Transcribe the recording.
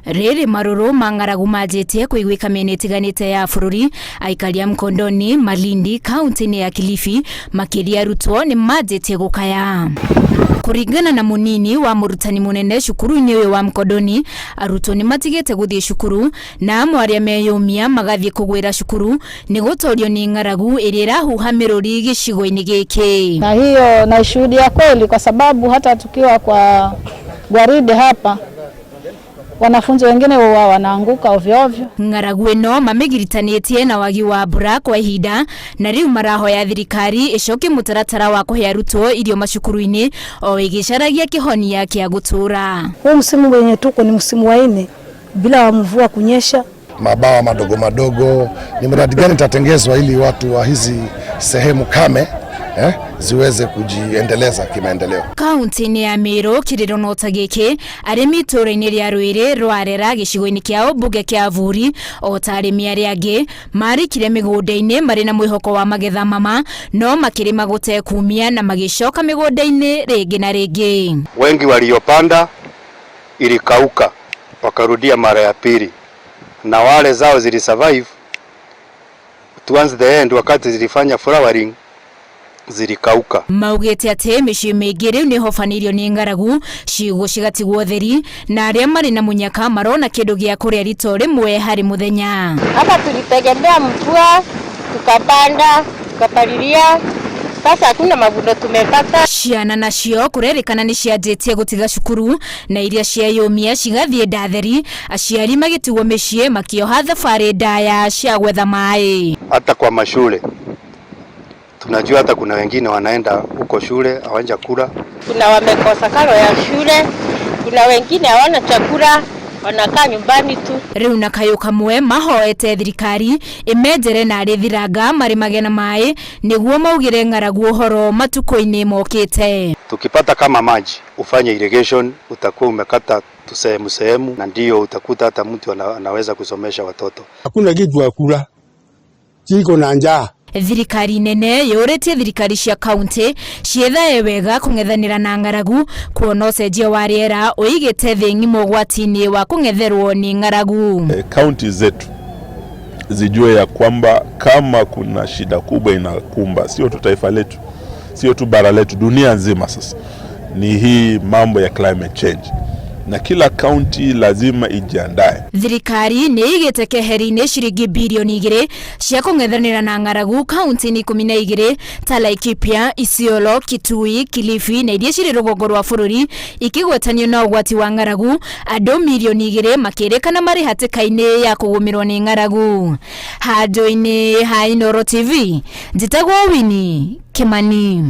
Rĩrĩ marũrũ ma ng'aragu manjĩtie kũiguĩka mĩena ĩtiganĩte ya bũrũri. Aikari a Mkondoni, Malindi, kaunti-inĩ ya Kilifi, makĩria arutwo nĩ manjĩtie gũkaya. Kũringana na mũnini wa mũrutani mũnene cukuru-inĩ ũyũ wa Mkondoni, arutwo nĩ matigĩte gũthiĩ cukuru na amwe arĩa meyũmia magathiĩ kũgwĩra cukuru nĩ gũtorio nĩ ng'aragu ĩrĩa ĩrahuha mĩrũri gĩcigo-inĩ gĩkĩ. Na hiyo naishuhudia kweli, kwa sababu hata tukiwa kwa gwaride hapa wanafunzi wengine huwa wanaanguka ovyo ovyo. Ng'aragu ĩno mamĩgiritanĩtie na wagi wa mbura kwa ihinda na rĩu marahoya thirikari ĩcokie mũtaratara wa kũhe arutwo irio macukuru-inĩ o ĩgĩcaragia kĩhonia kĩa gũtũũra. Huu msimu wenye tuko ni msimu wa nne bila mvua kunyesha. Mabawa madogo madogo, ni miradi gani itatengezwa ili watu wa hizi sehemu kame ziweze kujiendeleza kimaendeleo. Kaunti-inĩ ya Meru kĩrĩro no ta gĩkĩ, arĩmi itũũra-inĩ rĩa Rwĩrĩ Rwarera gĩcigo-inĩ kĩa ũmbunge kĩa Buri o ta arĩmi arĩa angĩ marikire mĩgũnda-inĩ marĩ na mwĩhoko wa magetha mama no makĩrĩma gũtekumia na magĩcoka mĩgũnda-inĩ rĩngĩ na rĩngĩ. Wengi waliopanda ilikauka wakarudia mara ya pili, na wale zao zilisurvive towards the end, wakati zilifanya flowering zilikauka. Maugĩte atĩ mĩciĩ mĩingĩ rĩu nĩ hobanĩirio nĩ ng'aragu, ciugũ cigatigwo theri na arĩa marĩ na mũnyaka marona kĩndũ gĩa kũrĩa rito rĩmwe harĩ mũthenya. Hapa tulitegemea mvua, tukapanda, tukapalilia. Sasa hakuna mavuno tumepata. Ciana nacio kũrerĩkana nĩ cianjĩtie gũtiga cukuru na iria cieyũmia cigathiĩ ndatheri, aciari magĩtigwo mĩciĩ makĩoha thabarĩ ndaya cia gwetha maĩ. Hata kwa mashule tunajua hata kuna wengine wanaenda huko shule hawanja kula. Kuna wamekosa karo ya shule, kuna wengine hawana chakula, wanakaa nyumbani tu. Rĩu na kayũ kamwe mahoete thirikari ĩmenjere narĩ thiranga marĩmage na maĩ nĩguo maugĩre ng'aragu ũhoro matukũ-inĩ mokĩte. Tukipata kama maji ufanye irrigation, utakuwa umekata tusehemu sehemu, na ndio utakuta hata mtu anaweza kusomesha watoto. Hakuna kitu ya kula, chiko na njaa. Thirikari nene yũrĩtie thirikari cia kaunti ciethae wega kũng'ethanĩra na ng'aragu kuona ũcenjia wa rĩera ũigĩte thĩ ng'ima ũgwati-inĩ wa kũng'etherwo nĩ ng'aragu. Kaunti zetu zijue ya kwamba kama kuna shida kubwa inakumba sio tu taifa letu, sio tu bara letu, dunia nzima sasa ni hii mambo ya climate change, na kila kaunti lazima ijiandae. Thirikari nĩ ĩigĩte keheri-inĩ ciringi birioni 2 cia kũng'ethanĩra na ng'aragu kaunti-inĩ 12 ta Laikipia, Isiolo, Kitui, Kilifi na iria cirĩ rũgongo rwa bũrũri ikĩgwetanio na ũgwati wa ng'aragu, andũ mirioni 2 makĩrĩkana marĩ hatĩka-inĩ ya kũgũmĩrwo nĩ ng'aragu. Handũ-inĩ ha Inooro TV, njĩtagwo Winnie Kimani.